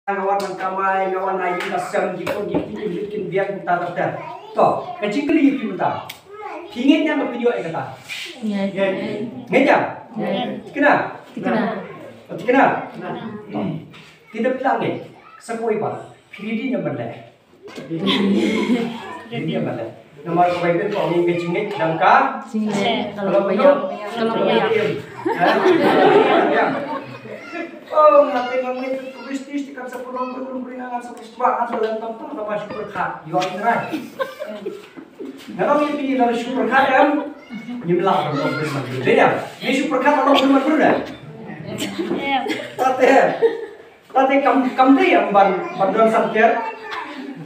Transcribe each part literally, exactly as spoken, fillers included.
Nga wan nang kamai, nga wan ai ka sem, ki kong ki kti, ki lut ki biang, kumta ter ter. To, ka jingkylli ïa phi mynta. Phi ngeit ne em ba phin ïoh ïa kata? Ngeit. Ngeit ne em? Ngeit. Thikna? Thikna. Oh, thikna? To. Te da phi la ngeit, sa kawei pat, phi ready ne em ban leh? Ready ne em ban leh? Namar ka Baibl ka ong, ka jingngeit dang ka jingleh. Ka long ba ïap, ka long ba ïap. Ha? Oh, nga te nga ngeit Kristus, te kan sa pynlong briew, briew, nga ngan sa pynlong briew, nga ngan sa leh tam tam, nga ba shu pyrkhat. Ïoh ïa nga. Nga ong ïa phi, lada shu pyrkhat em, ngim lah ban long briew man briew. Dei ne em? Ngi shu pyrkhat ban long briew man briew ne? Em. Tate. Lada kam, kam dei em ban, ban don san tiar.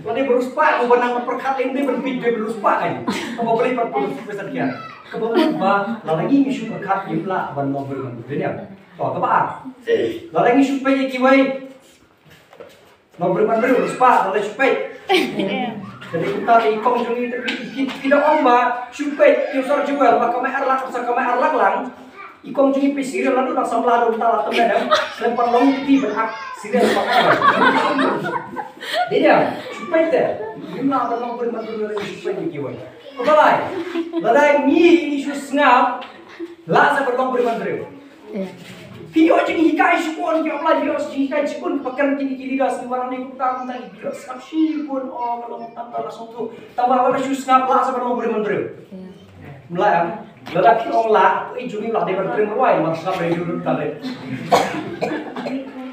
Lada ba riewspah ba nang pyrkhat lem dei ban peit dei ba riewspah kan. Kaba balei ban pyrkhat san tiar. Kaba mut ba lada ngi ngi shu pyrkhat ngim lah ban long briew man briew. Dei ne em? To, kaba ar. Lada ngi shu peit ïa kiwei, long briew man briew, riewspah, lada shu peit. Jadi kumta te i kong jong ngi te ki, ki, ki da ong ba shu peit, ki u Sir Joel, ba kamai ar lak, sa kamai ar lak lang. I kong jong ngi peit serial naduh na samla haduh mynta la tymmen em. Khlem pat long kti ban ak serial pat. Dei ne em? Shu peit te. Ngim lah ban long briew man briew lada shu peit ïa kiwei. Kaba lai. Lada ngi ngi shu sngap, lah sa ban long briew man briew. Phi ïoh jinghikai shibun, ki online, phi ïoh jinghikai shibun, ba kren kine ki leaders ki wan hangne kumta kumta, ki ïoh sngap shibun, oh, ka long tam tam la sngewthuh. Tangba lada shu sngap lah sa ban long briew man briew. Mlai am, lada phi ong lah, i jong ngi lah dei ban trei marwei, mar sngap dei jong ngi ta dei.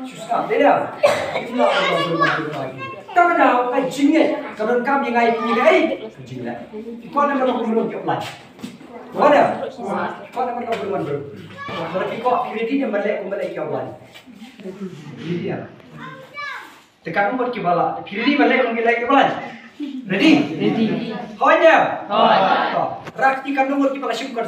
Shu sngap dei dah. Lah ban long briew man briew lagi. Ka ka daw ka jingngeit, ka donkam ïa ngi phi ngi ka ei, ka jingngeit. Ki kwah ban long briew man briew ki online. Kwah ne em? Kwah ne em ban long briew man briew? Lada phi kwah, phi ready ne em ban leh kum ban leh ki online? Ready ne em? Te katno ngut kiba lah? Phi ready ban leh kum ban leh ki online? Ready? Ready. Hooid ne em? Hooid. To, rah kti katno ngut kiba la shim kan